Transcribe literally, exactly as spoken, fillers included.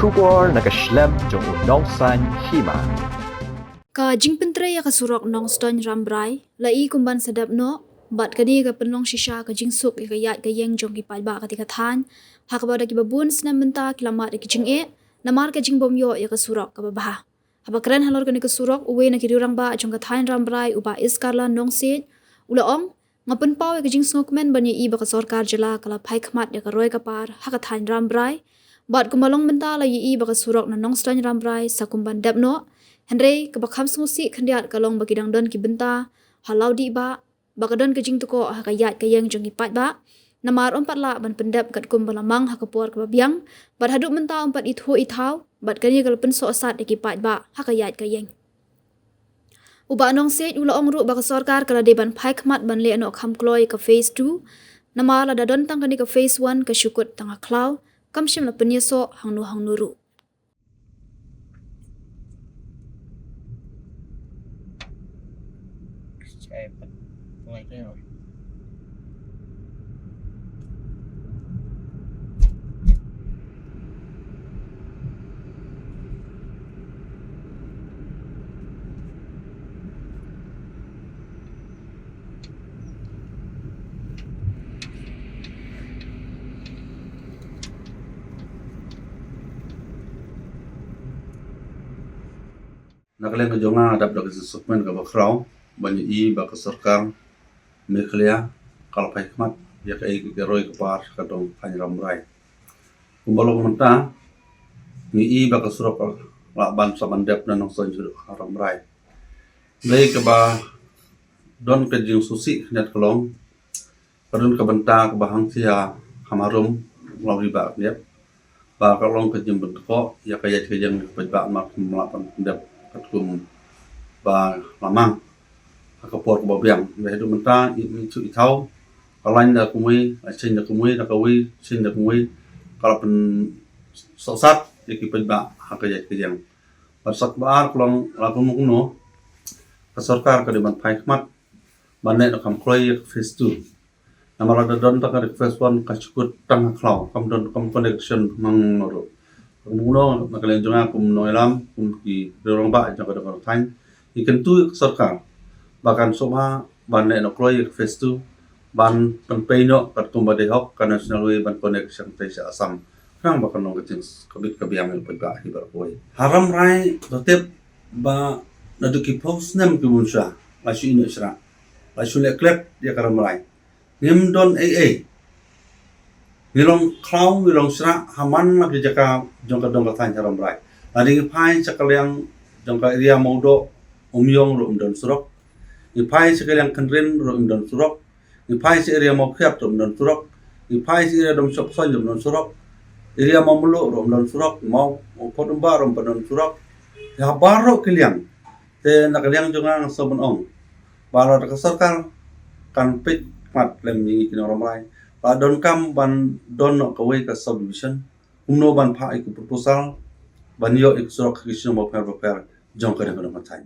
Khubor na ka shlem jong u Nongsaiñ Hima. Ka jingpyntrei ïa ka surok Nongstoiñ Rambrai la i kumban sa dep noh, bad kane ka pynlong shisha ka jingsuk ïa ka ïaid ka ïeng jong ki paidbah katei ka thaiñ, ha kaba da kiba bun snem mynta ki la mad ïa ki jingeh namar ka jingbym ïoh ïa ka surok kaba bha. Haba kren halor kane ka surok, uwei na ki rangbah jong ka thaiñ Rambrai, u Bah Iskarla Nongsiej, u la ong, nga pynpaw ïa ka jingsngewkmen ban ïa i ba ka sorkar jylla ka la phai khmat ïa ka roi ka par ha ka thaiñ Rambrai. Bad kumba long mynta la ïa i ba ka surok na Nongstoiñ Rambrai sa kumban dep noh. Hynrei kaba kham sngewsih khyndiat ka long ba ki dang don ki bynta ha Lawdih ba, ba ka don ka jingtkoh ha ka ïaid ka ïeng jong ki paidbah. Namar ym pat lah ban pyndep katkum ba la mang ha ka por kaba biang, bad haduh mynta ym pat ithuh ithaw, bad kane ka la pynsohsat ïa ki paidbah ha ka ïaid ka ïeng. U Bah Nongsiej u la ong ruh ba ka sorkar ka la dei ban phai khmat ban leh noh kham kloi ka phase two. Namar lada don tang kane ka phase one ka shu kut tang ha khlaw, kam shym la pynïasoh hangno hangno ruh. Na ka liang ka jong nga, nga dap da ka jingsngewkmen kaba khraw ban ïa i ba ka sorkar Meghalaya ka la phai khmat ïa kaei ka roi ka par ka dong thaiñ Rambrai. Kumba long mynta, ngi i ba ka surok lah ban sa ban dep na Nongstoiñ shuh ha Rambrai. Dei kaba don ka jingsngewsih khyndiat ka long, ka don ka bynta kaba hangta ha Maharum, Lawdih ba khyndiat, ba ka long ka jingpynkoh ïa ka ïaid ka ïeng ka paidbah, namar kim lah ban pyndep katkum ba la mang ha ka por kaba biang. Dei haduh mynta i mi chu i thaw, ka lain da kumwei, la seng da kumwei, da kawei seng da kumwei, ka la pynsohsat ïa ki paidbah ha ka ïaid ka ïeng. Bad sa kaba ar ka long, la kumno kumno, ka sorkar ka dei ban phai khmat ban leh noh kham kloi ïa ka phase two. Namar lada don tang ka phase one ka shu kut tang ha khlaw, kam don, kam connection nangno ruh. Kumno, na ka liang jong nga kum nongïalam, kum ki rangbah jong ka dong ka thaiñ, ngi kyntu ïa ka sorkar ba kan sngewbha ban leh noh kloi ïa ka phase two, ban pynpei noh katkum ba dei hok ka National Way ban connect sha tei sha Assam. Khnang ba kan long ka jing ka bit ka biang ïa u paidbah hi baroh kawei. Ha Rambrai to tip ba naduh ki phew snem ki bun shuwa la shu ïehnoh shrah, la shu leh klet ïa ka Rambrai. Ngim don ei ei. Ngi long khlaw, ngi long shrah ha man la ki jaka jong ka dong ka thaiñ ha Rambrai. Lada ngi phai sha ka liang jong ka area Mawdoh, Umïong ruh ym don surok. Ngi phai sha ka liang Kynrin ruh ym don surok. Ngi phai sha area Mawkhiat ruh ym don surok. Ngi phai sha area Domshop Soiñ ruh ym don surok. Area Mawmluh ruh ym don surok. Maw, Mawphotumba ruh ym don surok. Ha baroh ki liang. Te na ka liang jong nga, nga sngewbha ban ong ba lada ka sorkar kan peit khmat lem ïa ngi ki nong Rambrai, la donkam ban don noh kawei ka subdivision, kumno ban phah ïa ka proposal ban ïoh ïa ka surok ha ki shnong bapher bapher jong ka dong ka thaiñ.